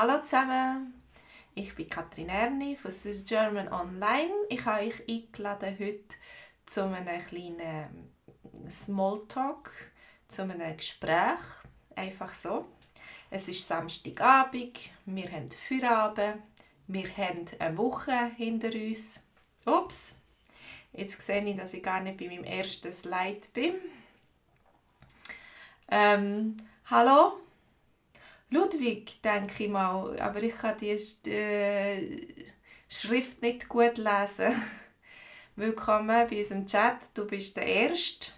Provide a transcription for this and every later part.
Hallo zusammen, ich bin Katrin Erni von Swiss German Online. Ich habe euch eingeladen heute zu einem kleinen Smalltalk, zu einem Gespräch, einfach so. Es ist Samstagabend, wir haben Feierabend, wir haben eine Woche hinter uns. Ups, jetzt sehe ich, dass ich gar nicht bei meinem ersten Slide bin. Hallo? Ludwig, denke ich mal, aber ich kann die Schrift nicht gut lesen. Willkommen bei unserem Chat, du bist der Erste.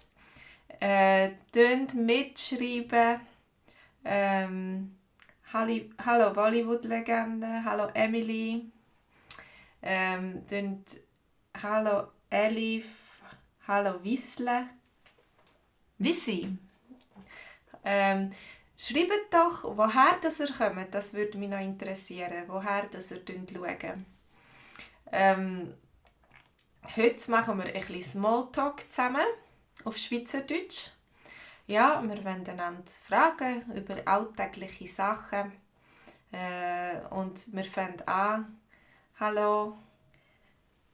Tönt mitschreiben. Hallo Bollywood-Legende, hallo Emily. Hallo Elif, hallo Wisle. Wissi. Schreibt doch, woher ihr kommt, das würde mich noch interessieren, woher ihr schaut. Heute machen wir ein bisschen Smalltalk zusammen, auf Schweizerdeutsch. Ja, wir wollen einander fragen über alltägliche Sachen. Und wir fangen an. Hallo,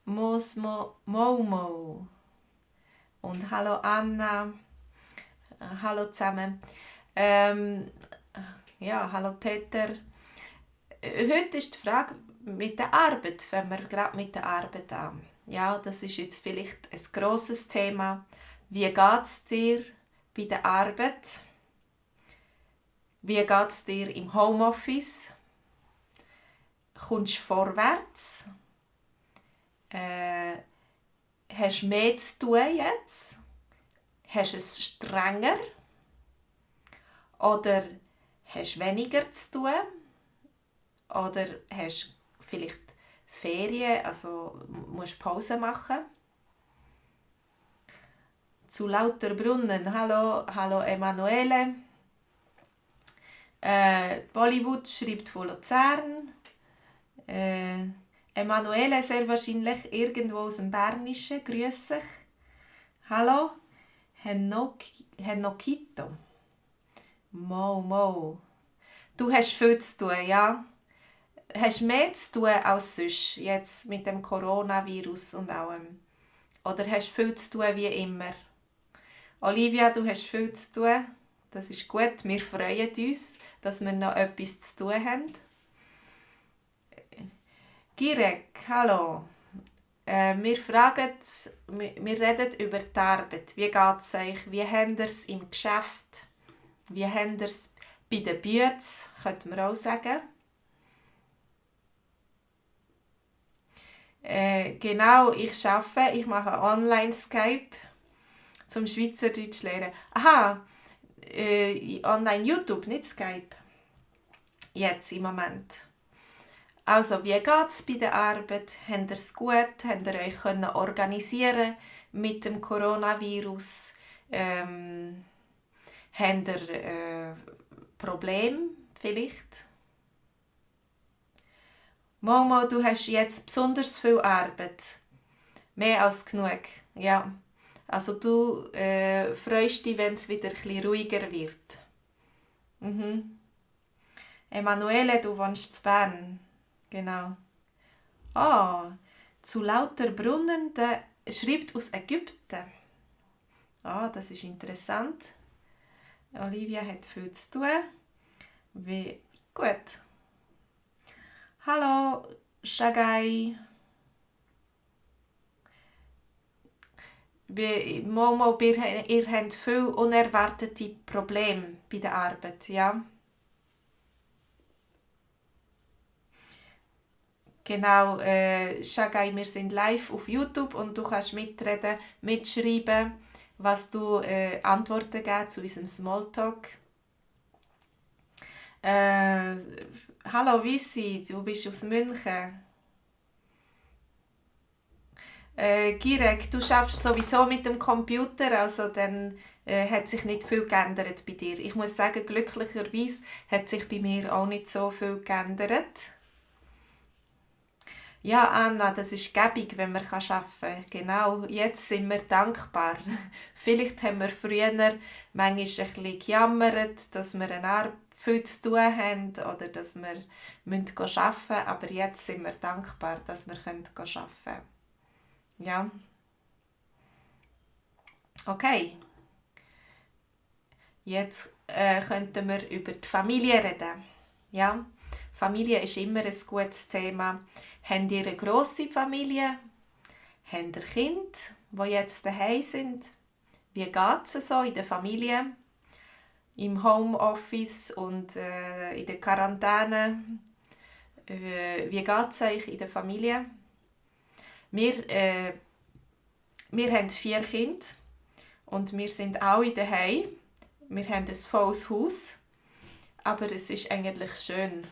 Momo. Und hallo Anna. Hallo zusammen. Hallo Peter. Heute ist die Frage mit der Arbeit, fangen wir gerade mit der Arbeit an. Ja, das ist jetzt vielleicht ein grosses Thema. Wie geht es dir bei der Arbeit? Wie geht es dir im Homeoffice? Kommst du vorwärts? Hast du mehr zu tun jetzt? Hast du es strenger? Oder hast du weniger zu tun? Oder hast du vielleicht Ferien, also musst Pause machen? Zu Lauterbrunnen, hallo Emanuele. Bollywood schreibt von Luzern. Emanuele sehr wahrscheinlich irgendwo aus dem Bernischen. Grüß dich. Hallo. Henokito. Mo. Du hast viel zu tun, ja? Hast mehr zu tun als sonst, jetzt mit dem Coronavirus und allem? Oder hast du viel zu tun wie immer? Olivia, du hast viel zu tun. Das ist gut. Wir freuen uns, dass wir noch etwas zu tun haben. Girek, hallo. Wir reden über die Arbeit. Wie geht es euch? Wie habt ihr es im Geschäft? Wie habt ihr es bei den Bütz? Könnte man auch sagen. Genau, ich arbeite. Ich mache Online-Skype zum Schweizerdeutsch lernen. Aha, Online-YouTube, nicht Skype. Jetzt im Moment. Also, wie geht es bei der Arbeit? Habt ihr es gut? Habt ihr euch organisieren mit dem Coronavirus? Habt ihr Probleme vielleicht? Momo, du hast jetzt besonders viel Arbeit. Mehr als genug. Ja. Also du freust dich, wenn es wieder etwas ruhiger wird. Mhm. Emanuele, du wohnst in Bern. Genau. Ah, zu Lauterbrunnen, der schreibt aus Ägypten. Ah, das ist interessant. Olivia hat viel zu tun. Wie gut. Hallo, Shagai. Momo, ihr habt viele unerwartete Probleme bei der Arbeit, ja? Genau, Shagai, wir sind live auf YouTube und du kannst mitreden, mitschreiben, was du Antworten geben zu unserem Smalltalk. Hallo Wissi, du bist aus München. Girek, du schaffst sowieso mit dem Computer, also dann hat sich nicht viel geändert bei dir. Ich muss sagen, glücklicherweise hat sich bei mir auch nicht so viel geändert. Ja, Anna, das ist gäbig, wenn man arbeiten kann. Genau, jetzt sind wir dankbar. Vielleicht haben wir früher manchmal ein bisschen gejammert, dass wir viel zu tun haben oder dass wir arbeiten müssen. Aber jetzt sind wir dankbar, dass wir arbeiten können. Ja. Okay. Jetzt könnten wir über die Familie reden. Ja. Familie ist immer ein gutes Thema. Habt ihr eine grosse Familie? Habt ihr Kinder, die jetzt daheim sind? Wie geht es so in der Familie? Im Homeoffice und in der Quarantäne? Wie geht es euch in der Familie? Wir haben 4 Kinder und wir sind alle daheim. Wir haben ein volles Haus, aber es ist eigentlich schön,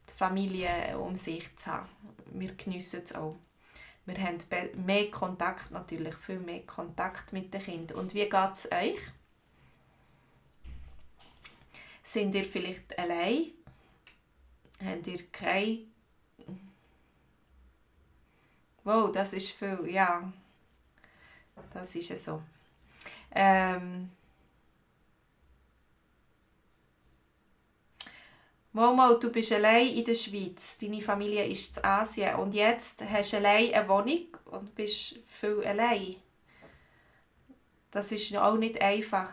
die Familie um sich zu haben. Wir geniessen es auch. Wir haben mehr Kontakt, natürlich viel mehr Kontakt mit den Kindern. Und wie geht es euch? Sind ihr vielleicht allein? Habt ihr keine... Wow, das ist viel, ja. Das ist ja so. Mal, du bist allein in der Schweiz, deine Familie ist in Asien und jetzt hast du allein eine Wohnung und bist viel allein. Das ist auch nicht einfach.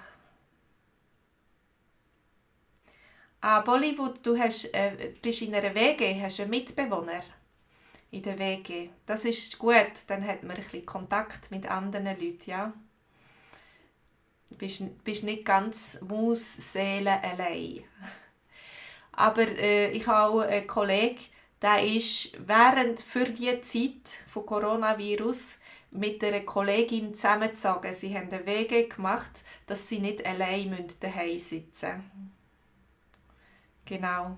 Bollywood, du bist in einer WG, hast einen Mitbewohner in der WG. Das ist gut, dann hat man ein bisschen Kontakt mit anderen Leuten, ja. Du bist nicht ganz Mausseele allein. Aber ich habe auch einen Kollegen, der ist für die Zeit von Coronavirus mit einer Kollegin zusammengezogen. Sie haben eine WG gemacht, dass sie nicht allein daheim sitzen müssen. Genau.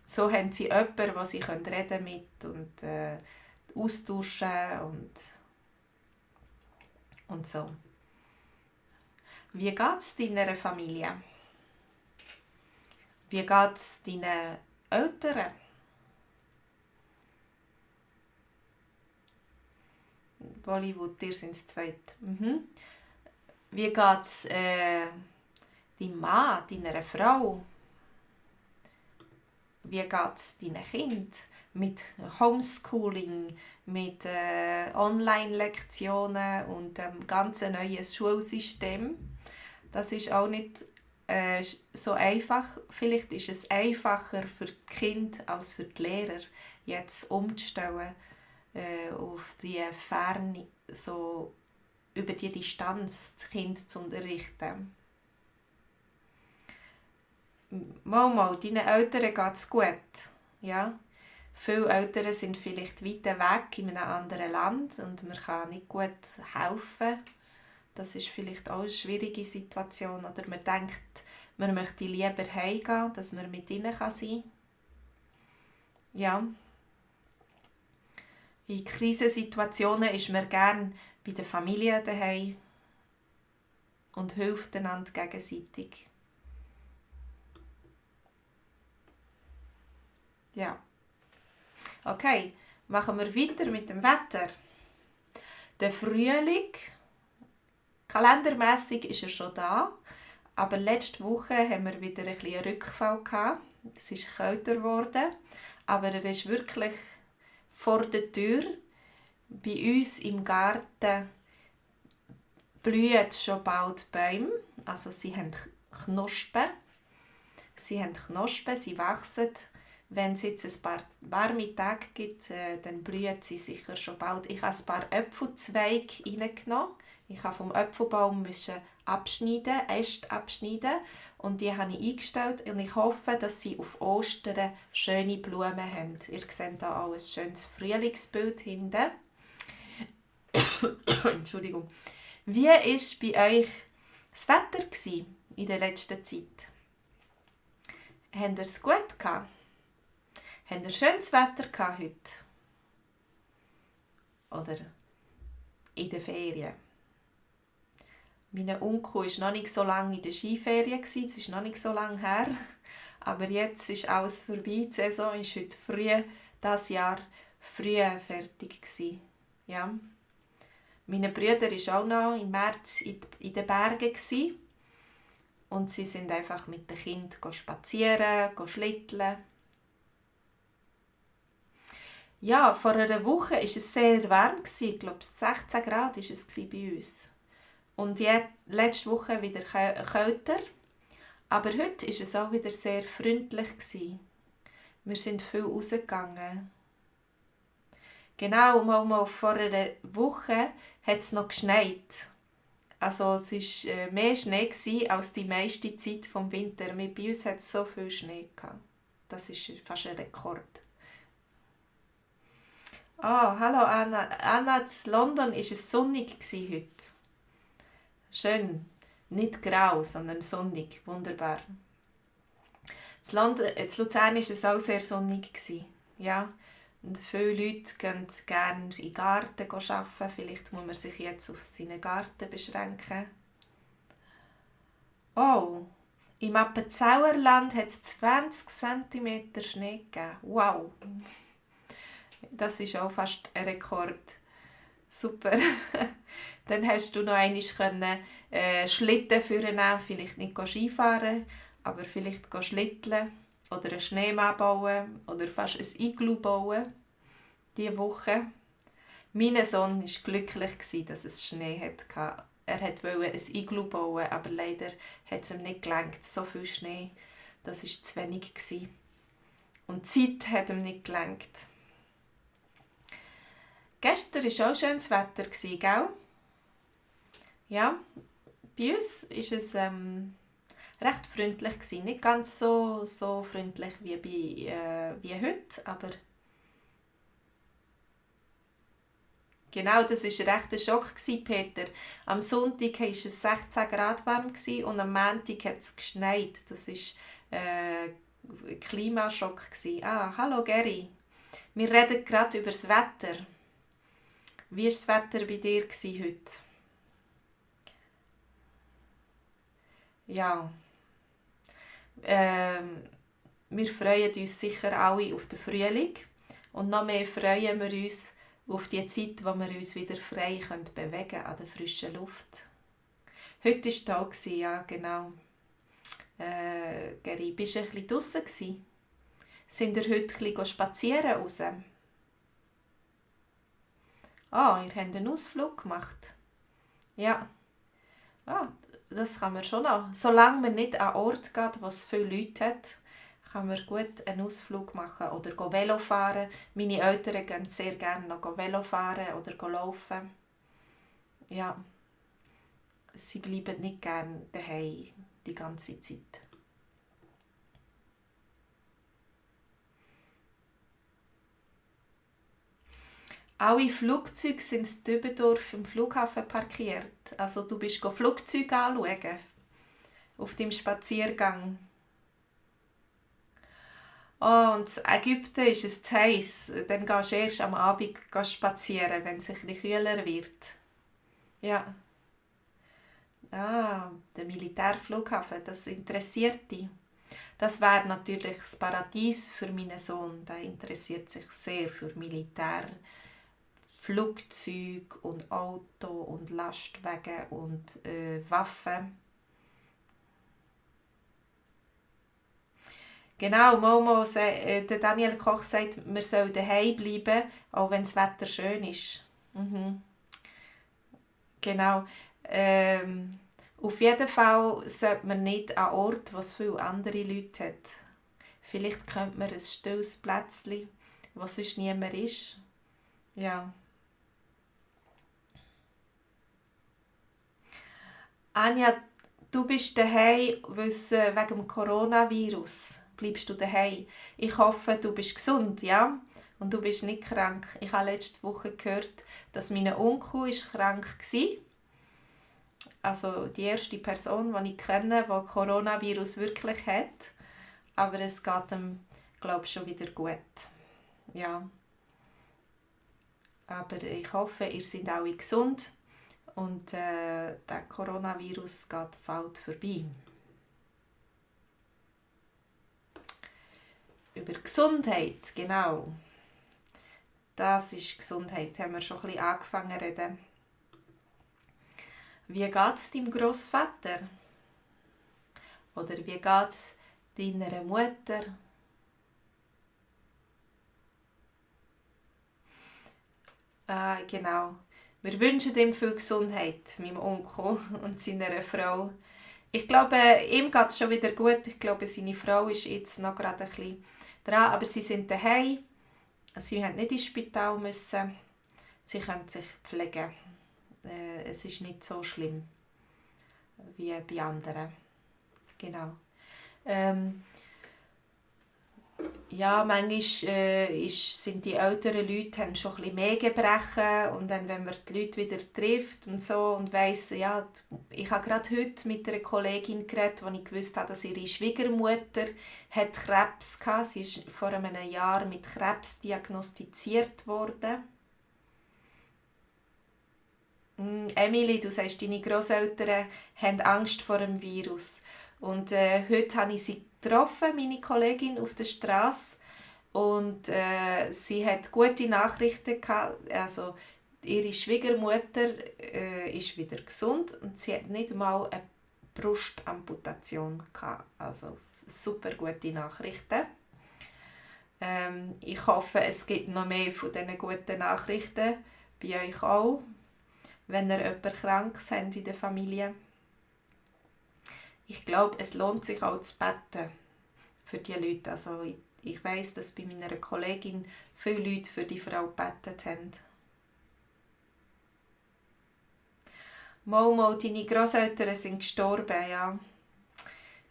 So haben sie jemanden, wo sie reden mit und austauschen und so. Wie geht es deiner Familie? Wie geht es deinen Eltern? Bollywood, ihr seid das Zweite. Wie geht es deinem Mann, deiner Frau? Wie geht es deinen Kindern? Mit Homeschooling, mit Online-Lektionen und dem ganzen neuen Schulsystem. Das ist auch nicht so einfach. Vielleicht ist es einfacher für die Kinder als für die Lehrer, jetzt umzustellen auf die Ferne, so über die Distanz das Kind zu unterrichten. Mal, deinen Eltern geht es gut. Ja? Viele Eltern sind vielleicht weit weg in einem anderen Land und man kann nicht gut helfen. Das ist vielleicht auch eine schwierige Situation. Oder man denkt, man möchte lieber heimgehen, dass man mit ihnen sein kann. Ja. In Krisensituationen ist man gerne bei der Familie daheim und hilft einander gegenseitig. Ja. Okay, machen wir weiter mit dem Wetter. Der Frühling, kalendermässig ist er schon da, aber letzte Woche haben wir wieder ein bisschen Rückfall gehabt. Es ist kälter geworden, aber er ist wirklich vor der Tür. Bei uns im Garten blühen schon bald Bäume, also sie haben Knospen. Sie wachsen. Wenn es jetzt ein paar warme Tage gibt, dann blühen sie sicher schon bald. Ich habe ein paar Äpfelzweige reingenommen. Ich habe vom Äpfelbaum Äste abschneiden und die habe ich eingestellt und ich hoffe, dass sie auf Ostern schöne Blumen haben. Ihr seht hier auch ein schönes Frühlingsbild hinten. Entschuldigung. Wie war bei euch das Wetter in der letzten Zeit? Habt ihr es gut gehabt? Habt ihr schönes Wetter heute? Oder in den Ferien? Mein Onkel war noch nicht so lange in der Skiferien, es ist noch nicht so lange her. Aber jetzt ist alles vorbei, die Saison ist heute früh, dieses Jahr früh fertig gewesen. Ja. Mein Bruder war auch noch im März in den Bergen. und sie sind einfach mit den Kindern spazieren, schlitteln. Ja, vor einer Woche war es sehr warm, ich glaube 16 Grad war es bei uns. Und letzte Woche wieder kälter, aber heute war es auch wieder sehr freundlich. Wir sind viel rausgegangen. Genau, mal vor einer Woche hat es noch geschneit. Also es war mehr Schnee als die meiste Zeit des Winters. Bei uns hat es so viel Schnee gehabt. Das ist fast ein Rekord. Hallo Anna. Anna, in London war es sonnig heute. Schön. Nicht grau, sondern sonnig. Wunderbar. In Luzern war es auch sehr sonnig. Ja. Und viele Leute gehen gerne in den Garten arbeiten. Vielleicht muss man sich jetzt auf seinen Garten beschränken. Oh, im Appenzellerland hat es 20 cm Schnee gegeben. Wow! Das ist auch fast ein Rekord. Super. Dann hast du noch einmal Schlitten führen, vielleicht nicht Skifahren, aber vielleicht schlitteln oder einen Schneemann bauen oder fast ein Iglu bauen diese Woche. Mein Sohn war glücklich, dass es Schnee hatte. Er wollte ein Iglu bauen, aber leider hat es ihm nicht gelangt. So viel Schnee, das war zu wenig. Und die Zeit hat ihm nicht gelangt. Gestern war auch schönes Wetter, gell? Ja, bei uns war es recht freundlich. Nicht ganz so freundlich wie heute, aber genau, das war recht ein Schock, Peter. Am Sonntag war es 16 Grad warm und am Montag hat es geschneit. Das war ein Klimaschock. Hallo Geri. Wir reden gerade über das Wetter. Wie war das Wetter bei dir heute? Ja. Wir freuen uns sicher alle auf den Frühling. Und noch mehr freuen wir uns auf die Zeit, wo wir uns wieder frei bewegen können, an der frischen Luft. Heute war es toll, ja, genau. Geri, bist du ein bisschen draussen? Sind ihr heute ein bisschen spazieren raus? Ihr habt einen Ausflug gemacht. Ja. Das kann man schon noch. Solange man nicht an einen Ort geht, wo es viele Leute hat, kann man gut einen Ausflug machen oder Velo fahren. Meine Eltern gehen sehr gerne noch Velo fahren oder laufen. Ja. Sie bleiben nicht gerne daheim die ganze Zeit. Alle Flugzeuge sind in Dübendorf im Flughafen parkiert. Also du bist Flugzeuge anschauen auf deinem Spaziergang. Und in Ägypten ist es zu heiß. Dann gehst du erst am Abend spazieren, wenn es ein bisschen kühler wird. Ja. Der Militärflughafen, das interessiert dich. Das wäre natürlich das Paradies für meinen Sohn. Der interessiert sich sehr für Militär. Flugzeuge und Auto und Lastwagen und Waffen. Genau, der Daniel Koch sagt, wir sollen daheim bleiben, auch wenn das Wetter schön ist. Mhm. Genau. Auf jeden Fall sollte man nicht an Ort, wo es viele andere Leute hat. Vielleicht könnte man ein stilles Plätzchen, wo sonst niemand ist. Ja. Anja, du bist daheim wegen dem Coronavirus. Bleibst du daheim? Ich hoffe, du bist gesund, ja? Und du bist nicht krank. Ich habe letzte Woche gehört, dass mein Onkel krank war. Also die erste Person, die ich kenne, die Coronavirus wirklich hat. Aber es geht ihm, glaube ich, schon wieder gut. Ja. Aber ich hoffe, ihr seid alle gesund. Und der Coronavirus geht bald vorbei. Über Gesundheit, genau. Das ist Gesundheit, haben wir schon ein bisschen angefangen zu reden. Wie geht es deinem Grossvater? Oder wie geht es deiner Mutter? Genau. Wir wünschen ihm viel Gesundheit, meinem Onkel und seiner Frau. Ich glaube, ihm geht es schon wieder gut. Ich glaube, seine Frau ist jetzt noch gerade ein bisschen dran, aber sie sind daheim. Sie mussten nicht ins Spital müssen. Sie können sich pflegen. Es ist nicht so schlimm wie bei anderen. Genau. Ja, manchmal sind die älteren Leute haben schon ein bisschen mehr Gebrechen und dann, wenn man die Leute wieder trifft und so und weiss, ja, ich habe gerade heute mit einer Kollegin geredet, wo ich gewusst habe, dass ihre Schwiegermutter hat Krebs hatte. Sie ist vor einem Jahr mit Krebs diagnostiziert worden. Emily, du sagst, deine Grosseltern haben Angst vor dem Virus. Und heute habe ich sie getroffen, meine Kollegin, auf der Straße. Und sie hat gute Nachrichten gehabt. Also, ihre Schwiegermutter ist wieder gesund und sie hat nicht mal eine Brustamputation gehabt. Also, super gute Nachrichten. Ich hoffe, es gibt noch mehr von diesen guten Nachrichten bei euch auch, wenn ihr jemanden Krankes habt in der Familie. Ich glaube, es lohnt sich auch zu beten für die Leute. Also ich weiss, dass bei meiner Kollegin viele Leute für die Frau gebetet haben. Mal, deine Grosseltern sind gestorben, ja.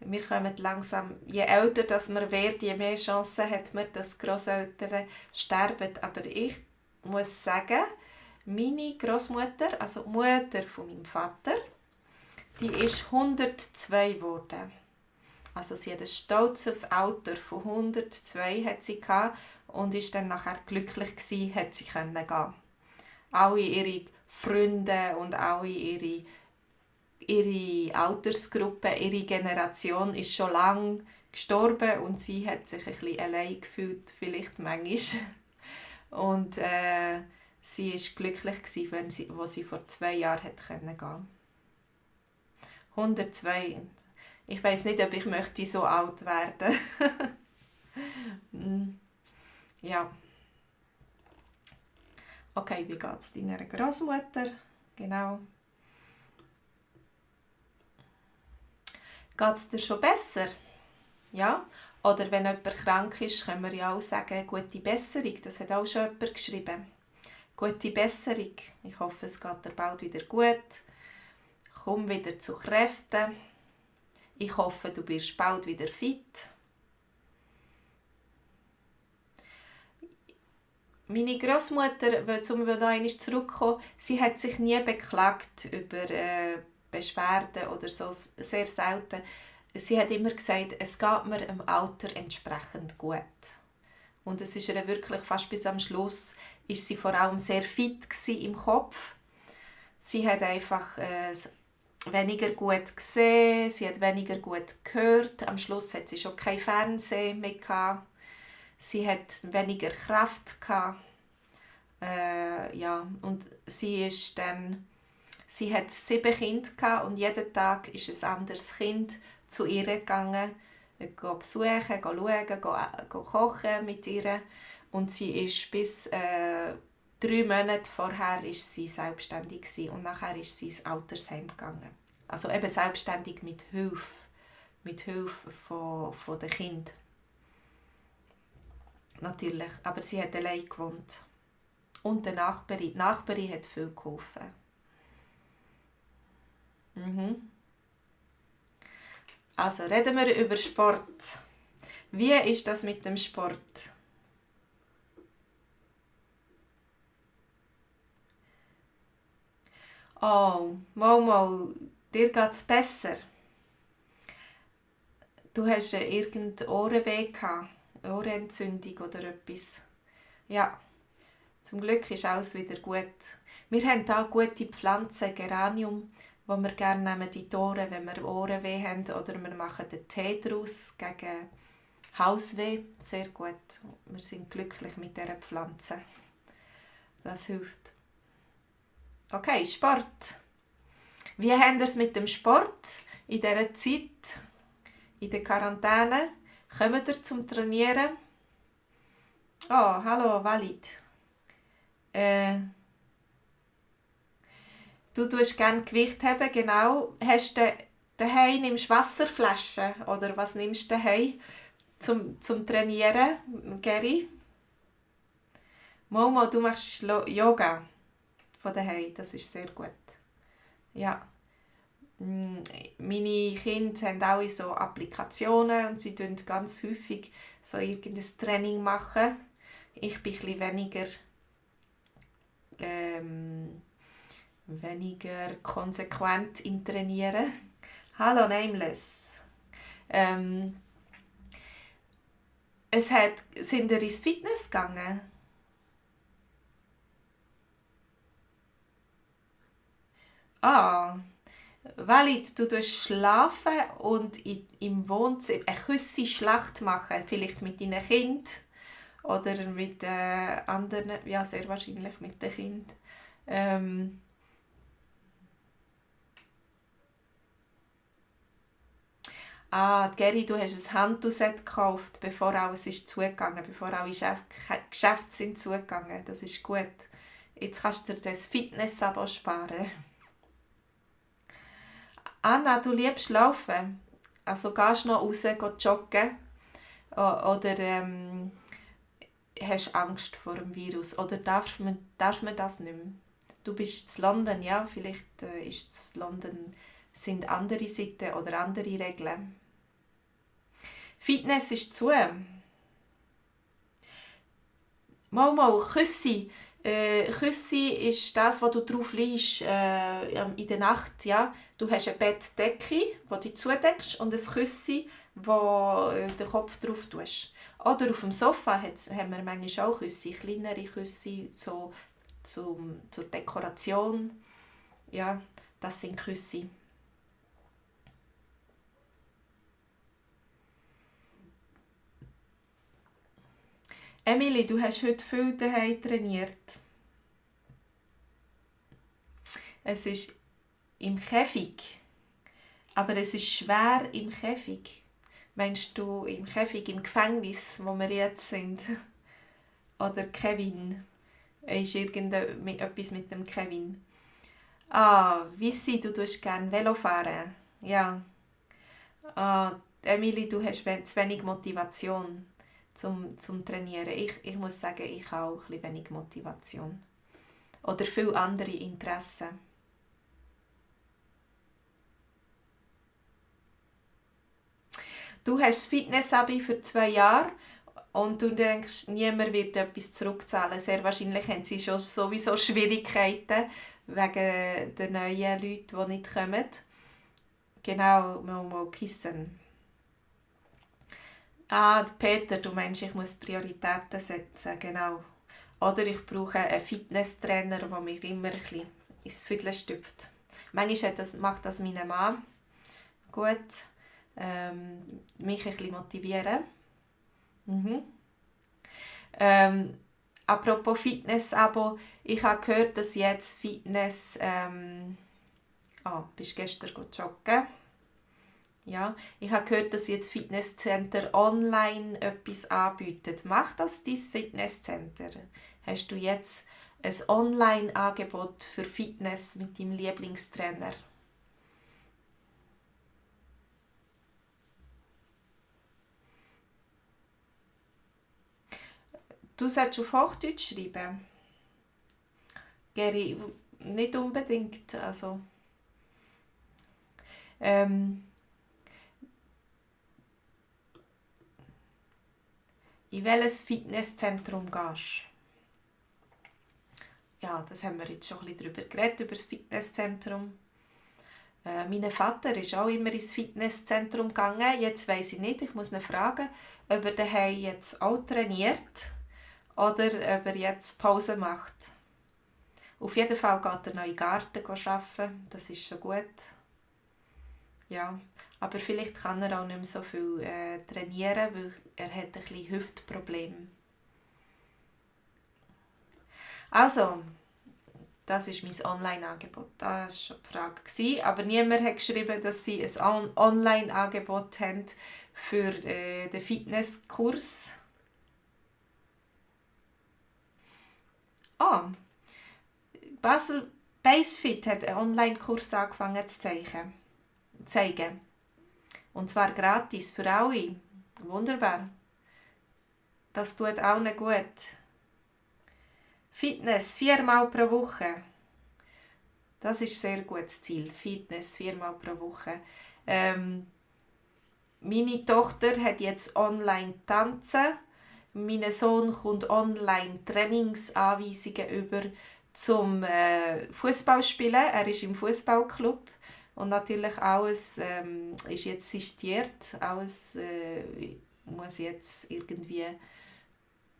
Wir kommen langsam, je älter das man wird, je mehr Chancen hat man, dass Grosseltern sterben. Aber ich muss sagen, meine Großmutter, also die Mutter von meinem Vater, die ist 102 geworden. Also sie hat ein stolzes Alter von 102 hat sie gehabt und ist dann nachher glücklich gewesen, hat sie gehen. Alle ihre Freunde und alle ihre Altersgruppe, ihre Generation ist schon lange gestorben und sie hat sich ein bisschen allein gefühlt, vielleicht manchmal. Und sie war glücklich gewesen, als sie vor 2 Jahren gehen konnte. 102. Ich weiss nicht, ob ich möchte so alt werden. Ja. Okay, wie geht es deiner Großmutter? Genau. Geht es dir schon besser? Ja? Oder wenn jemand krank ist, können wir ja auch sagen, gute Besserung. Das hat auch schon jemand geschrieben. Gute Besserung. Ich hoffe, es geht dir bald wieder gut. Komm wieder zu Kräften. Ich hoffe, du bist bald wieder fit. Meine Großmutter, um da einmal zurückzukommen, sie hat sich nie beklagt über Beschwerden oder so, sehr selten. Sie hat immer gesagt, es geht mir im Alter entsprechend gut. Und es ist ihr wirklich fast bis am Schluss, ist sie vor allem sehr fit im Kopf. Sie hat einfach weniger gut gesehen, sie hat weniger gut gehört. Am Schluss hat sie schon kein Fernsehen mehr gehabt. Sie hat weniger Kraft gehabt. Ja, und sie hat 7 Kinder gehabt und jeden Tag ist ein anderes Kind zu ihr gegangen, besuchen, schauen, kochen mit ihr. Und sie ist bis 3 Monate vorher ist sie selbstständig gewesen, und nachher ist sie ins Altersheim gegangen. Also eben selbstständig mit Hilfe von den Kindern. Natürlich, aber sie hat allein gewohnt. Und die Nachbarin hat viel geholfen. Also reden wir über Sport. Wie ist das mit dem Sport? Oh, mal, dir geht es besser. Du hast irgendeine Ohrenweh gehabt, Ohrenentzündung oder etwas. Ja, zum Glück ist alles wieder gut. Wir haben hier gute Pflanzen, Geranium, die wir gerne nehmen in die Ohren, wenn wir Ohrenweh haben. Oder wir machen den Tee daraus gegen Hausweh. Sehr gut. Wir sind glücklich mit dieser Pflanze. Das hilft. Okay, Sport. Wie haben wir es mit dem Sport in dieser Zeit? in der Quarantäne. Kommt ihr zum Trainieren? Oh, hallo, Walid. Du tust gerne Gewicht haben, genau. Hast du daheim, nimmst Wasserflaschen oder was nimmst du daheim zum Trainieren, Geri? Momo, du machst Yoga von daheim, das ist sehr gut. Ja. Meine Kinder haben auch so Applikationen und sie machen ganz häufig so irgendein Training machen. Ich bin etwas weniger konsequent im Trainieren. Hallo Nameless. Sind ihr ins Fitness gegangen? Ah, Walid, du tust schlafen und im Wohnzimmer eine Küsse-Schlacht machen, vielleicht mit deinen Kindern oder mit anderen, ja sehr wahrscheinlich mit den Kindern. Ähm, Geri, du hast ein Handtuchset gekauft, bevor alles ist zugegangen, bevor alle Geschäfte sind zugegangen. Das ist gut. Jetzt kannst du dir das Fitness-Abo sparen. Anna, du liebst Laufen. Also gehst du noch raus, joggen? Oder hast Angst vor dem Virus? Oder darf man das nicht mehr? Du bist in London, ja? Vielleicht ist London, sind andere Sitten oder andere Regeln. Fitness ist zu. Mal, Küssi. Küssi ist das, wo du drauf liegst in der Nacht. Ja? Du hast eine Bettdecke, wo du zudeckst, und ein Küssi, wo den Kopf drauf tust. Oder auf dem Sofa haben wir manchmal auch Küssi, kleinere Küssi so, zur Dekoration. Ja, das sind Küssi. Emily, du hast heute viel daheim trainiert. Es ist im Käfig, aber es ist schwer im Käfig. Meinst du im Käfig, im Gefängnis, wo wir jetzt sind? Oder Kevin? Ist etwas mit dem Kevin? Ah, Wissi, du tust gerne Velo fahren. Ja. Ah, Emily, du hast zu wenig Motivation zum Trainieren. Ich muss sagen, ich habe auch ein bisschen wenig Motivation. Oder viele andere Interessen. Du hast das Fitness-Abi für 2 Jahre und du denkst, niemand wird etwas zurückzahlen. Sehr wahrscheinlich haben sie schon sowieso Schwierigkeiten wegen der neuen Leute, die nicht kommen. Genau, mal kissen. Peter, du meinst, ich muss Prioritäten setzen, genau. Oder ich brauche einen Fitnesstrainer, der mich immer ein bisschen ins Viertel stüpft. Manchmal macht das mein Mann gut, mich ein bisschen motivieren. Mhm. Apropos Fitness-Abo, ich habe gehört, dass jetzt Fitness... bist gestern joggen? Ja, ich habe gehört, dass jetzt Fitnesscenter online etwas anbietet. Macht das dein Fitnesscenter? Hast du jetzt ein Online-Angebot für Fitness mit deinem Lieblingstrainer? Du solltest auf Hochdeutsch schreiben. Geri, nicht unbedingt. Also, in welches Fitnesszentrum gehst du? Ja, das haben wir jetzt schon ein bisschen darüber geredet, über das Fitnesszentrum. Mein Vater ist auch immer ins Fitnesszentrum gegangen. Jetzt weiss ich nicht, ich muss ihn fragen, ob er daheim jetzt auch trainiert oder ob er jetzt Pause macht. Auf jeden Fall geht er noch in den Garten arbeiten, das ist schon gut. Ja, aber vielleicht kann er auch nicht mehr so viel trainieren, weil er hat ein bisschen Hüftprobleme. Also, Das ist mein Online-Angebot. Das war schon die Frage. Aber niemand hat geschrieben, dass sie ein Online-Angebot haben für den Fitnesskurs. Basel Basefit hat einen Online-Kurs angefangen zu zeigen. Und zwar gratis für alle. Wunderbar. Das tut allen gut. Fitness 4-mal pro Woche. Das ist ein sehr gutes Ziel. Fitness 4-mal pro Woche. Meine Tochter hat jetzt online tanzen. Mein Sohn kommt online Trainingsanweisungen über zum Fußballspielen. Er ist im Fußballclub und natürlich alles ist jetzt sistiert. Alles muss jetzt irgendwie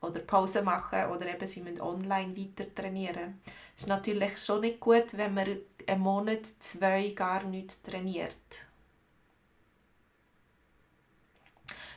oder Pause machen oder eben sie müssen online weiter trainieren. Es ist natürlich schon nicht gut, wenn man einen Monat, 2 gar nicht trainiert.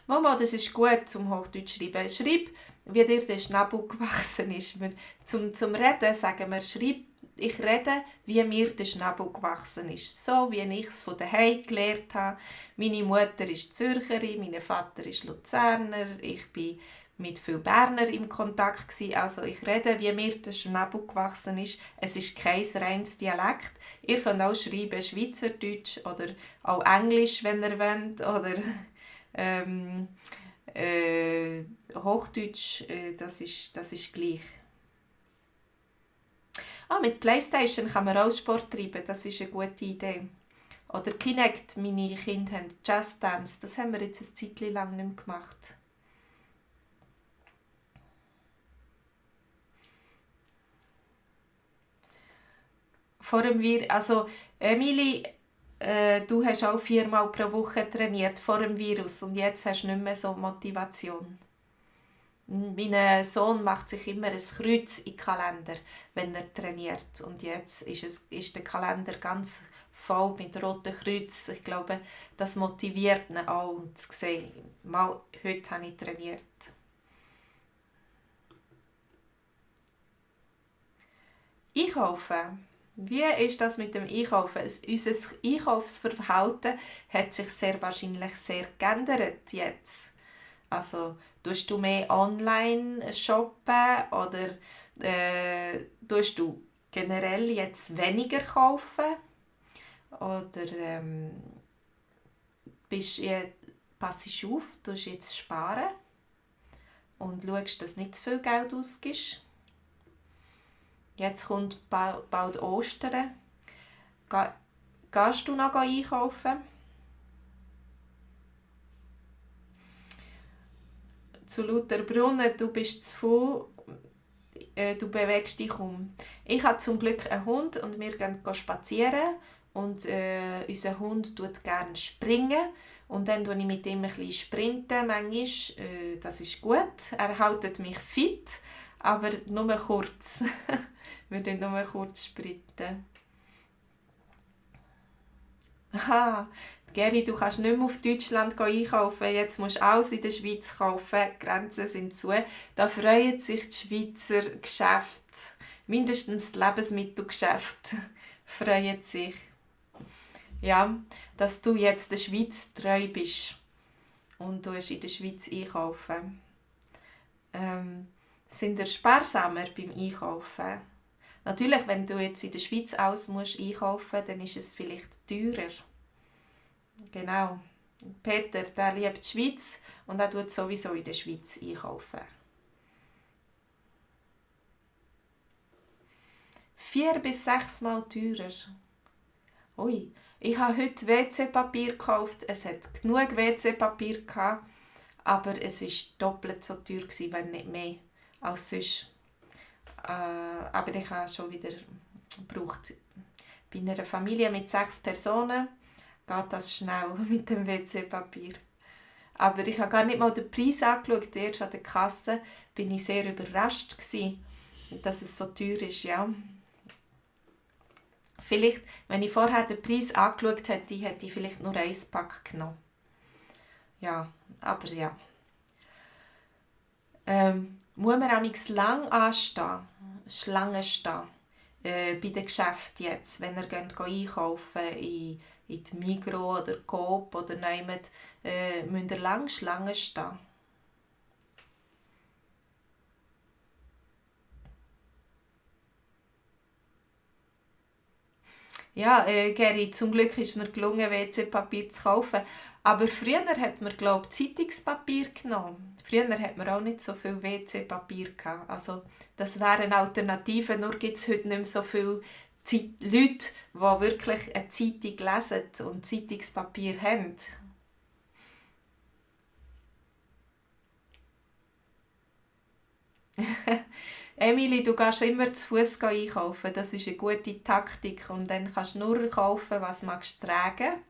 Mama, das ist gut zum Hochdeutsch schreiben. Schreib, wie dir der Schnabel gewachsen ist. Zum Reden sagen wir, schreib, ich rede, wie mir der Schnabel gewachsen ist. So, wie ich es von daheim gelernt habe. Meine Mutter ist Zürcherin, mein Vater ist Luzerner, ich bin mit vielen Berner im Kontakt gewesen. Also ich rede, wie mir der Schnabel gewachsen ist. Es ist kein reines Dialekt. Ihr könnt auch schreiben Schweizerdeutsch oder auch Englisch, wenn ihr wollt, oder Hochdeutsch, das ist gleich. Mit Playstation kann man auch Sport treiben, das ist eine gute Idee. Oder Kinect, meine Kinder haben Just Dance, das haben wir jetzt ein Zeitchen lang nicht mehr gemacht. Vor dem also Emily, du hast auch 4-mal pro Woche trainiert vor dem Virus und jetzt hast du nicht mehr so Motivation. Mein Sohn macht sich immer ein Kreuz in den Kalender, wenn er trainiert. Und jetzt ist der Kalender ganz voll mit roten Kreuzen. Ich glaube, das motiviert ihn auch, zu sehen, mal, heute habe ich trainiert. Einkaufen. Wie ist das mit dem Einkaufen? Unser Einkaufsverhalten hat sich sehr wahrscheinlich sehr geändert jetzt. Also, tust du mehr online shoppen oder tust du generell jetzt weniger kaufen? Oder passest du auf, tust jetzt sparen und schaust, dass du nicht zu viel Geld ausgibst? Jetzt kommt bald Ostern. Gehst du noch einkaufen? Zu Lauterbrunnen, du bist zu faul, du bewegst dich kaum. Ich habe zum Glück einen Hund und wir gehen spazieren und unser Hund tut gerne springen und dann springe ich mit ihm ein bisschen sprinten manchmal. Das ist gut, er hält mich fit, aber nur kurz. Wir sprinten nur kurz sprinten. Aha, Geri, du kannst nicht mehr auf Deutschland einkaufen, jetzt musst du alles in der Schweiz kaufen, die Grenzen sind zu. Da freuen sich die Schweizer Geschäfte, mindestens die Lebensmittelgeschäfte freuen sich. Ja, dass du jetzt der Schweiz treu bist und du in der Schweiz einkaufen. Sind ihr sparsamer beim Einkaufen? Natürlich, wenn du jetzt in der Schweiz alles musst einkaufen, dann ist es vielleicht teurer. Genau. Peter, der liebt die Schweiz und er tut sowieso in der Schweiz einkaufen. 4 bis 6 Mal teurer. Ui, ich habe heute WC-Papier gekauft. Es hat genug WC-Papier gehabt, aber es war doppelt so teuer, wenn nicht mehr als sonst. Aber ich habe schon wieder gebraucht. Bei einer Familie mit 6 Personen geht das schnell mit dem WC-Papier. Aber ich habe gar nicht mal den Preis angeschaut. Erst an der Kasse bin ich sehr überrascht gewesen, dass es so teuer ist. Ja. Vielleicht, wenn ich vorher den Preis angeschaut hätte, hätte ich vielleicht nur 1 Pack genommen. Ja, aber ja. Muss man amigs lang anstehen, Schlange stehen, bei den Geschäften jetzt, wenn ihr einkaufen in die Migros oder Coop oder nehmt, müsst ihr lange Schlangen stehen. Ja, Geri, zum Glück ist mir gelungen, WC-Papier zu kaufen. Aber früher hat man, glaube ich, Zeitungspapier genommen. Früher hat man auch nicht so viel WC-Papier gehabt. Also, das wären Alternativen, nur gibt es heute nicht mehr so viele Leute, die wirklich eine Zeitung lesen und Zeitungspapier haben. Emily, du gehst immer zu Fuß einkaufen. Das ist eine gute Taktik. Und dann kannst du nur kaufen, was du tragen magst.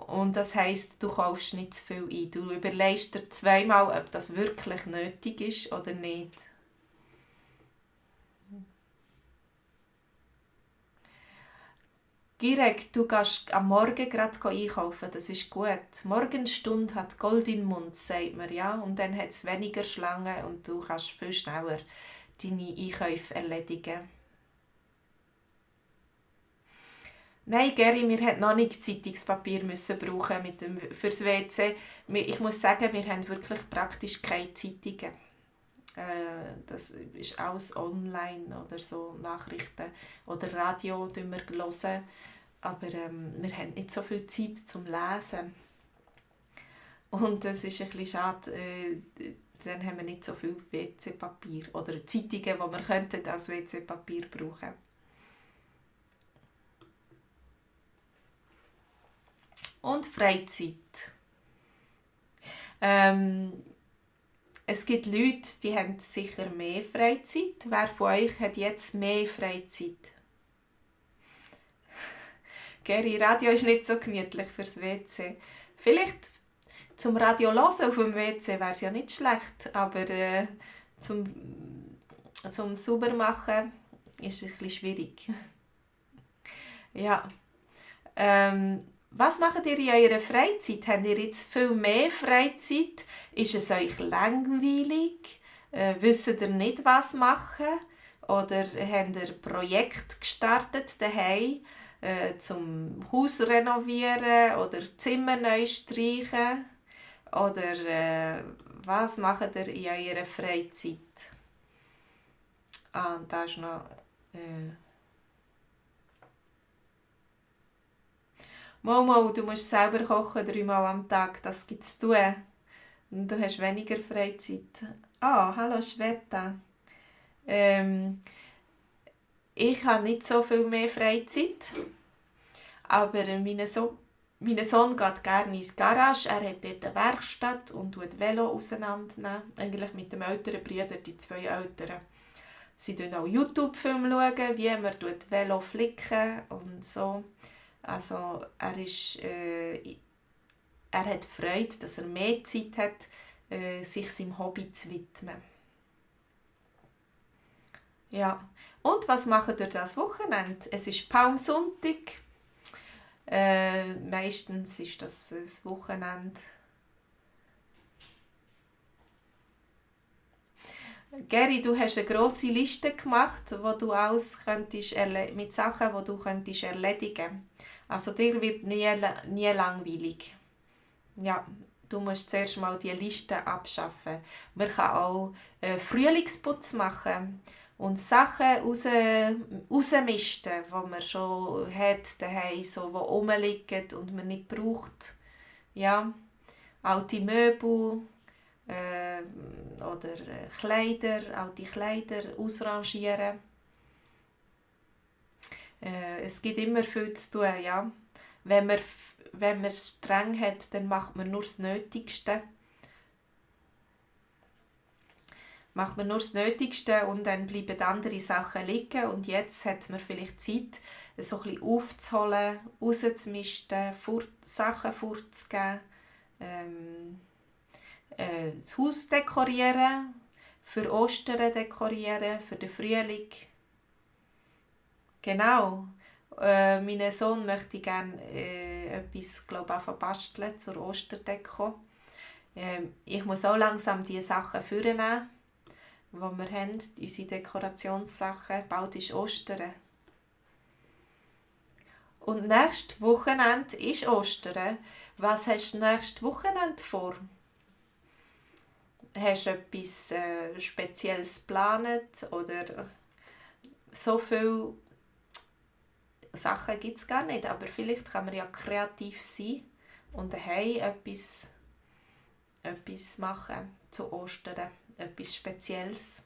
Und das heisst, du kaufst nicht zu viel ein. Du überlegst dir zweimal, ob das wirklich nötig ist oder nicht. Girek, du gehst am Morgen gerade einkaufen, das ist gut. Morgenstunde hat Gold im Mund, sagt man, ja. Und dann hat es weniger Schlangen und du kannst viel schneller deine Einkäufe erledigen. Nein, Geri, wir mussten noch nicht Zeitungspapier brauchen fürs WC. Ich muss sagen, wir haben wirklich praktisch keine Zeitungen. Das ist alles online oder so, Nachrichten oder Radio hören wir. Aber wir haben nicht so viel Zeit zum Lesen. Und das ist ein bisschen schade. Dann haben wir nicht so viel WC-Papier oder Zeitungen, die wir könnten als WC-Papier brauchen. Und Freizeit. Es gibt Leute, die haben sicher mehr Freizeit. Wer von euch hat jetzt mehr Freizeit? Geri, Radio ist nicht so gemütlich fürs WC. Vielleicht zum Radio hören auf dem WC wäre es ja nicht schlecht, aber zum Saubermachen ist es ein bisschen schwierig. Ja. Was macht ihr in eurer Freizeit? Habt ihr jetzt viel mehr Freizeit? Ist es euch langweilig? Wisst ihr nicht, was machen? Oder habt ihr Projekte gestartet daheim, zum Haus renovieren oder Zimmer neu streichen? Oder was macht ihr in eurer Freizeit? Und da ist noch... Momo, du musst selber kochen 3-mal am Tag, das gibt es zu tun. Und du hast weniger Freizeit. Hallo Schweta. Ich habe nicht so viel mehr Freizeit, aber mein Sohn geht gerne ins Garage. Er hat dort eine Werkstatt und tut Velo auseinandernehmen. Eigentlich mit dem älteren Bruder, die 2 Älteren. Sie schauen auch YouTube-Filme, wie man Velo flicken und so. Also er hat Freude, dass er mehr Zeit hat, sich seinem Hobby zu widmen. Ja. Und was macht ihr das Wochenende? Es ist Palmsonntag. Meistens ist das Wochenende. Geri, du hast eine grosse Liste gemacht, wo du alles mit Sachen, die du könntest erledigen. Also dir wird nie langweilig. Ja, du musst zuerst mal die Liste abschaffen. Man kann auch Frühlingsputz machen und Sachen rausmisten, die man schon hat daheim, so, die rumliegen und man nicht braucht. Ja, alte Möbel oder alte Kleider ausrangieren. Es gibt immer viel zu tun, ja. Wenn man es streng hat, dann macht man nur das Nötigste. Und dann bleiben andere Sachen liegen und jetzt hat man vielleicht Zeit, so ein bisschen aufzuholen, rauszumisten, Sachen vorzugeben, das Haus dekorieren, für Ostern dekorieren, für den Frühling. Genau. Mein Sohn möchte gerne etwas basteln zur Osterdeko. Ich muss auch langsam diese Sachen vornehmen. die wir haben, unsere Dekorationssachen. Bald ist Ostern. Und nächstes Wochenende ist Ostern. Was hast du nächstes Wochenende vor? Hast du etwas Spezielles geplant? Oder so viele Sachen gibt es gar nicht, aber vielleicht kann man ja kreativ sein und daheim etwas machen zu Ostern, etwas Spezielles.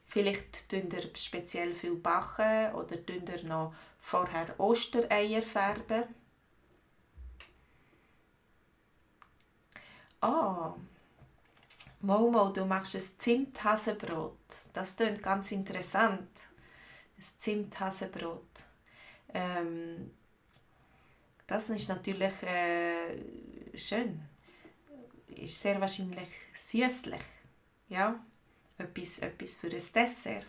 Vielleicht backen ihr speziell viel backen oder färbt ihr noch vorher Ostereier färben. Momo, du machst ein Zimthasenbrot. Das klingt ganz interessant. Ein Zimthasenbrot. Das ist natürlich schön. Ist sehr wahrscheinlich süßlich. Ja, etwas für ein Dessert.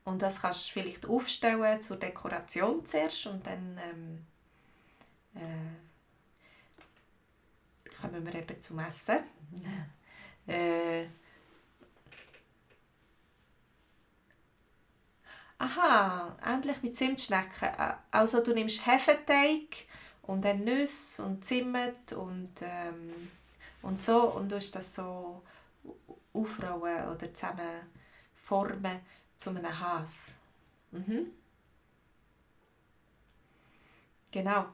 Und das kannst du vielleicht aufstellen zur Dekoration zuerst und dann kommen wir eben zum Essen. Aha, endlich mit Zimtschnecken. Also du nimmst Hefeteig und dann Nüsse und Zimt und so und du das so aufrollen oder zusammen formen zu einem Has. Genau.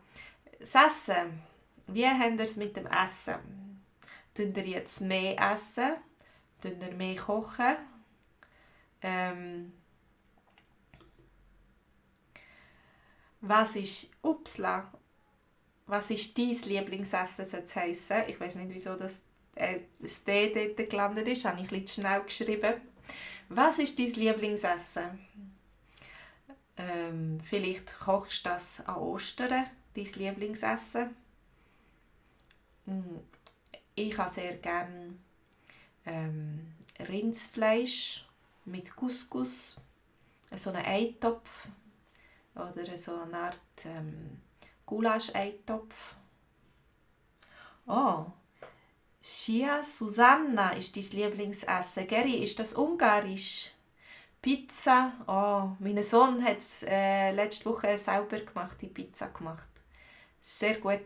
Das Essen. Wie habt ihr es mit dem Essen? Tut ihr jetzt mehr essen? Tut ihr mehr kochen? Was ist dein Lieblingsessen, soll es heissen? Ich weiss nicht, wieso das D dort gelandet ist. Habe ich ein bisschen schnell geschrieben. Was ist dein Lieblingsessen? Vielleicht kochst du das an Ostern, dein Lieblingsessen. Ich habe sehr gerne Rindsfleisch mit Couscous, so einen Eintopf oder so eine Art Gulasch-Eintopf. Oh, Shia Susanna ist dein Lieblingsessen. Geri, ist das ungarisch? Pizza. Oh, mein Sohn hat es letzte Woche selber gemacht, die Pizza gemacht. Es war sehr gut.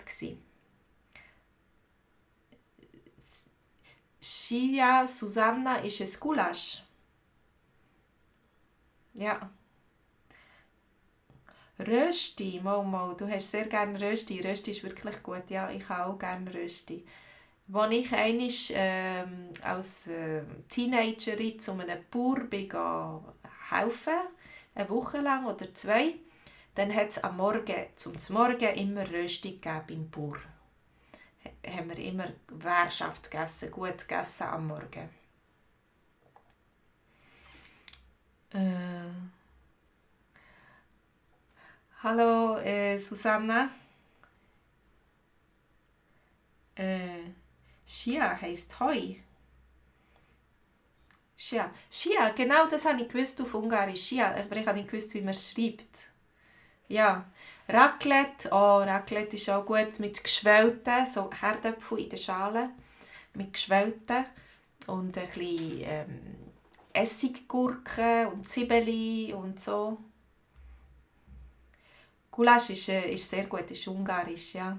Shia Susanna ist ein Gulasch. Ja. Rösti, Momo, du hast sehr gerne Rösti. Rösti ist wirklich gut. Ja, ich habe auch gerne Rösti. Als ich einmal als Teenagerin zu einem Bauer helfen, eine Woche lang oder 2, dann hat es am Morgen, zum Morgen immer Rösti gegeben beim Bauer. Haben wir immer Währschaft gegessen, gut gegessen am Morgen. Hallo Susanna. Shia heisst Heu. Shia, genau das habe ich gewusst auf Ungarisch. Shia, aber ich habe nicht gewusst, wie man es schreibt. Ja, Raclette. Oh, Raclette ist auch gut mit geschwellten, so Herdöpfel in der Schale. Mit geschwellten und ein bisschen Essiggurken und Zwiebeln und so. Gulasch ist sehr gut, ist ungarisch, ja.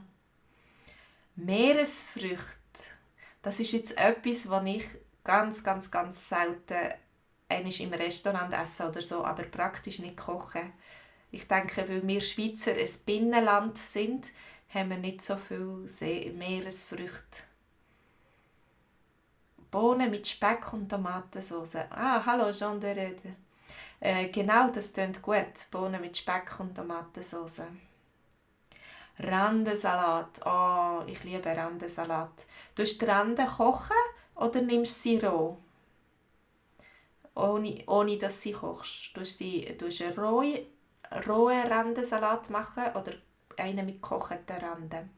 Meeresfrüchte. Das ist jetzt etwas, was ich ganz, ganz, ganz selten einmal im Restaurant esse oder so, aber praktisch nicht kochen. Ich denke, weil wir Schweizer ein Binnenland sind, haben wir nicht so viel Meeresfrüchte. Bohnen mit Speck und Tomatensauce. Ah, hallo Jean de Rede. Genau, das klingt gut. Bohnen mit Speck und Tomatensauce. Randensalat. Oh, ich liebe Randensalat. Du die Randen kochen oder nimmst du sie roh? Ohne dass sie kochst. Du einen rohen Randensalat machen oder einen mit gekochten Randen.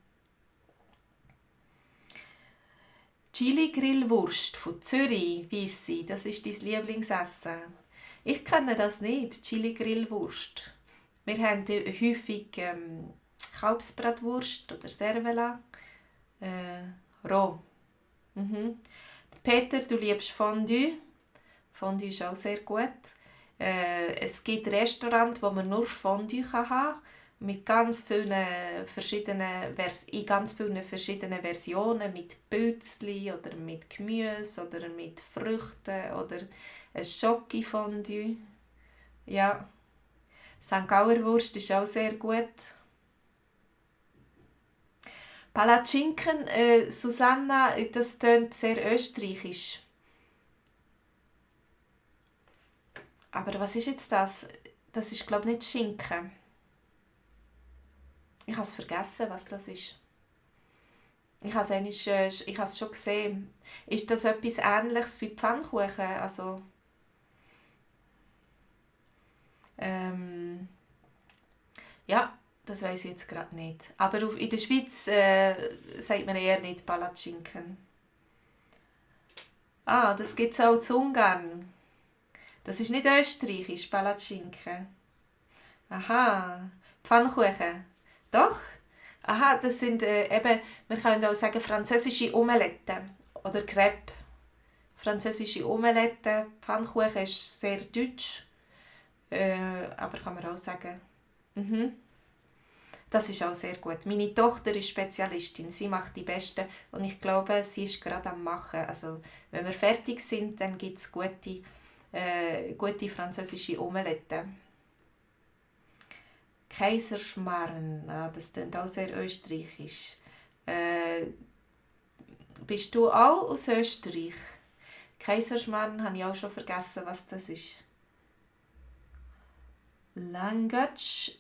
Chili Grillwurst von Zürich, weiss ich, das ist dein Lieblingsessen. Ich kenne das nicht, Chili Grillwurst. Wir haben häufig Kalbsbratwurst oder Cervela roh. Peter, du liebst Fondue. Fondue ist auch sehr gut. Es gibt Restaurants, wo man nur Fondue haben kann, mit ganz vielen in ganz vielen verschiedenen Versionen, mit Pilzli oder mit Gemüse oder mit Früchten oder ein Schoki-Fondue. Ja, St. Gauer Wurst ist auch sehr gut. Palatschinken, Susanna, das tönt sehr österreichisch. Aber was ist jetzt das? Das ist, glaube ich, nicht Schinken. Ich habe es vergessen, was das ist. Ich habe es schon gesehen. Ist das etwas Ähnliches wie Pfannkuchen? Also, ja, das weiß ich jetzt gerade nicht. Aber in der Schweiz sagt man eher nicht Palatschinken. Ah, das gibt es auch zu Ungarn. Das ist nicht österreichisch, Palatschinken. Aha, Pfannkuchen. Doch? Aha, das sind eben, wir können auch sagen französische Omelette oder Crepe. Französische Omelette, Pfannkuchen ist sehr deutsch, aber kann man auch sagen. Mhm. Das ist auch sehr gut. Meine Tochter ist Spezialistin, sie macht die besten und ich glaube, sie ist gerade am Machen. Also, wenn wir fertig sind, dann gibt es gute französische Omelette. Kaiserschmarrn, das klingt auch sehr österreichisch. Bist du auch aus Österreich? Kaiserschmarrn habe ich auch schon vergessen, was das ist. Langatsch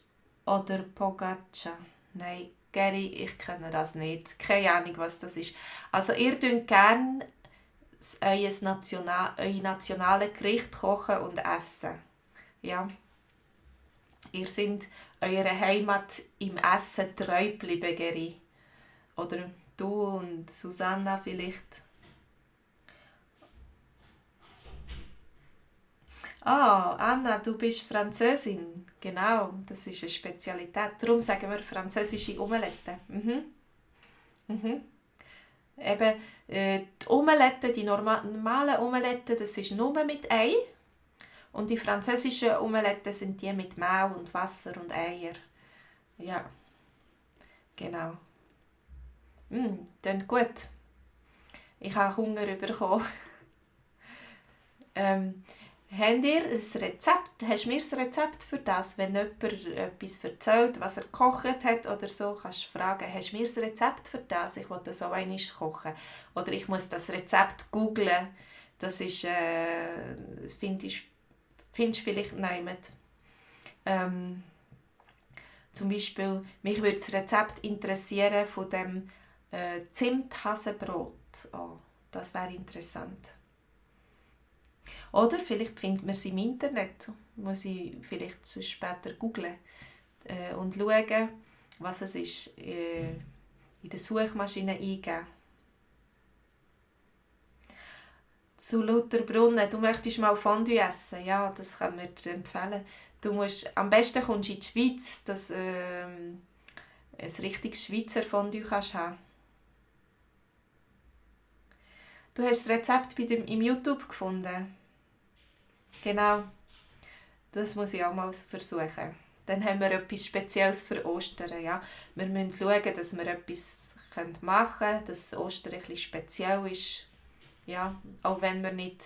oder Pogaccia? Nein, Geri, ich kenne das nicht. Keine Ahnung, was das ist. Also ihr könnt gerne euer nationales Gericht kochen und essen. Ja. Ihr seid eurer Heimat im Essen treu geblieben, Geri. Oder du und Susanna vielleicht. Ah, Anna, du bist Französin. Genau, das ist eine Spezialität. Darum sagen wir französische Omelette. Mhm. Mhm. Eben, die Omelette, die normalen Omelette, das ist nur mit Ei. Und die französischen Omelette sind die mit Mehl und Wasser und Eier. Ja, genau. Dann gut. Ich habe Hunger bekommen. Habt ihr ein Rezept? Hast du mir ein Rezept für das? Wenn jemand etwas erzählt, was er gekocht hat oder so, kannst du fragen, hast du mir ein Rezept für das? Ich will das auch einmal kochen. Oder ich muss das Rezept googlen. Das ist, findest du vielleicht nicht. Zum Beispiel, mich würde das Rezept interessieren von dem Zimthasenbrot. Oh, das wäre interessant. Oder vielleicht findet man es im Internet. Muss ich vielleicht später googlen und schauen, was es ist. In der Suchmaschine eingeben. Zu Lauterbrunnen, du möchtest mal Fondue essen? Ja, das kann mir dir empfehlen. Am besten kommst du in die Schweiz, dass ein richtiges Schweizer Fondue kannst haben. Du hast das Rezept im YouTube gefunden. Genau, das muss ich auch mal versuchen. Dann haben wir etwas Spezielles für Ostern. Ja? Wir müssen schauen, dass wir etwas machen können, dass Ostern etwas speziell ist. Ja? Auch wenn wir nicht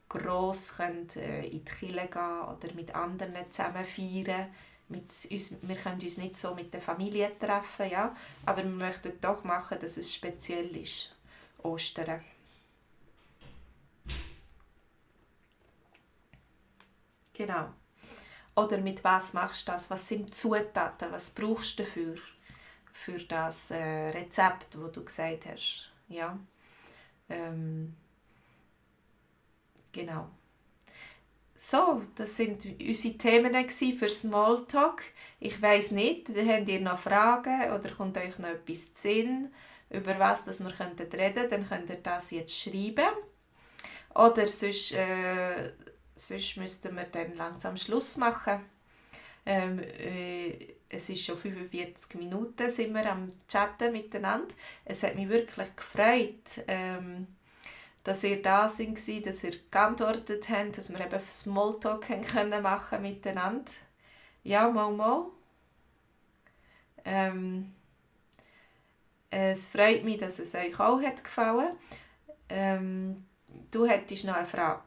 gross in die Kirche gehen oder mit anderen zusammen feiern. Wir können uns nicht so mit der Familie treffen, ja? Aber wir möchten doch machen, dass es speziell ist. Ostern. Genau. Oder mit was machst du das? Was sind die Zutaten? Was brauchst du dafür? Für das Rezept, das du gesagt hast. Ja. Genau. So, das sind unsere Themen für Smalltalk. Ich weiss nicht, habt ihr noch Fragen oder kommt euch noch etwas zu Sinn, über was wir reden könnten, dann könnt ihr das jetzt schreiben. Oder sonst müssten wir dann langsam Schluss machen. Es ist schon 45 Minuten, sind wir am Chatten miteinander. Es hat mich wirklich gefreut, dass ihr da seid, dass ihr geantwortet habt, dass wir eben Smalltalk können machen miteinander. Ja, mal. Es freut mich, dass es euch auch hat gefallen. Du hättest noch eine Frage.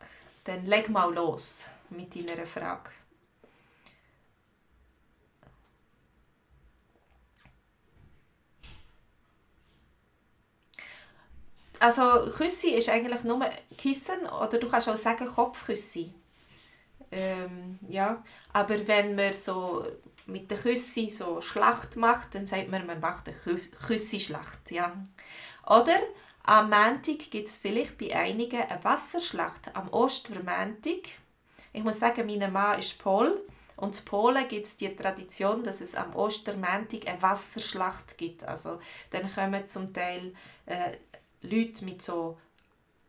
Dann leg mal los mit deiner Frage. Also Küssi ist eigentlich nur Kissen oder du kannst auch sagen Kopfküssi. Ja, aber wenn man so mit der Küssi so Schlacht macht, dann sagt man macht eine Küssi-Schlacht. Ja. Oder am Montag gibt es vielleicht bei einigen eine Wasserschlacht. Am Ostermontag. Ich muss sagen, mein Mann ist Pol. Und in Polen gibt es die Tradition, dass es am Ostermontag eine Wasserschlacht gibt. Also dann kommen zum Teil Leute mit so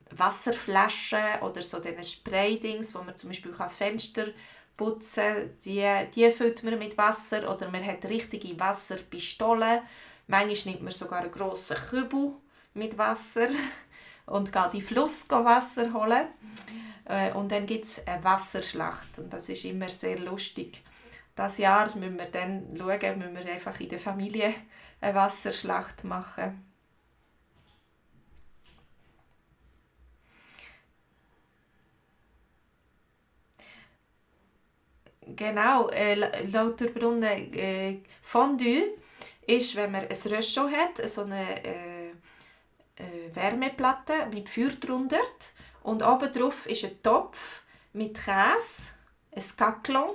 Wasserflaschen oder so diesen Spraydings, wo man zum Beispiel das Fenster putzen kann, die füllt man mit Wasser. Oder man hat richtige Wasserpistolen. Manchmal nimmt man sogar einen grossen Kübel mit Wasser und geht in den Fluss Wasser holen. Und dann gibt es eine Wasserschlacht und das ist immer sehr lustig. Dieses Jahr müssen wir dann schauen, müssen wir einfach in der Familie eine Wasserschlacht machen. Genau, Lauterbrunnen Fondue ist, wenn man ein Röschel hat, so eine Wärmeplatte mit Feuer drunter und oben drauf ist ein Topf mit Käse, ein Gaclon,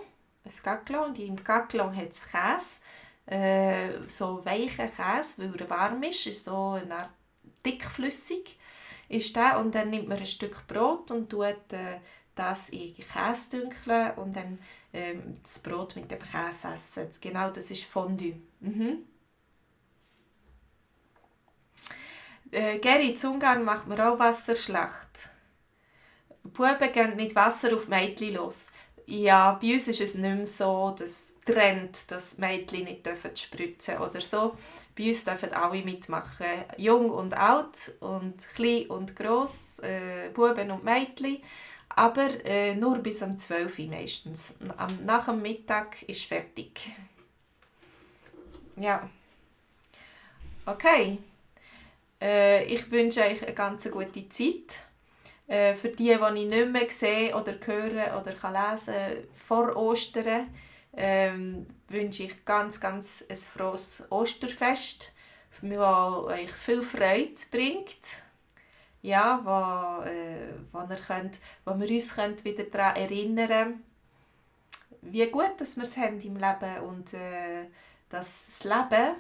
und im Gaclon hat es Käse, so weichen Käse, weil er warm ist so eine Art dickflüssig ist der. Und dann nimmt man ein Stück Brot und tut das in Käse dünkeln und dann das Brot mit dem Käse essen. Genau, das ist Fondue. Geri, in Ungarn macht man auch Wasserschlacht. Die Buben gehen mit Wasser auf die Mädchen los. Ja, bei uns ist es nicht mehr so, dass Trend, dass die Mädchen nicht spritzen oder so. Bei uns dürfen alle mitmachen. Jung und alt und klein und gross, Buben und Mädchen. Aber nur bis um 12 Uhr meistens. Nach dem Mittag ist fertig. Ja. Okay. Ich wünsche euch eine ganz gute Zeit. Für die ich nicht mehr sehe oder höre oder lesen kann vor Ostern, wünsche ich ganz ein frohes Osterfest, das euch viel Freude bringt. Ja, wo wir uns wieder daran erinnern können, wie gut dass wir es haben im Leben und dass das Leben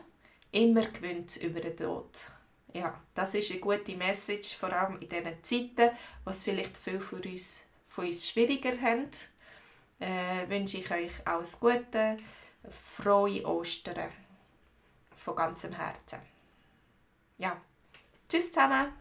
immer gewinnt über den Tod. Ja, das ist eine gute Message, vor allem in diesen Zeiten, wo es vielleicht viele von uns schwieriger haben. Wünsche ich euch alles Gute, frohe Ostern von ganzem Herzen. Ja, tschüss zusammen!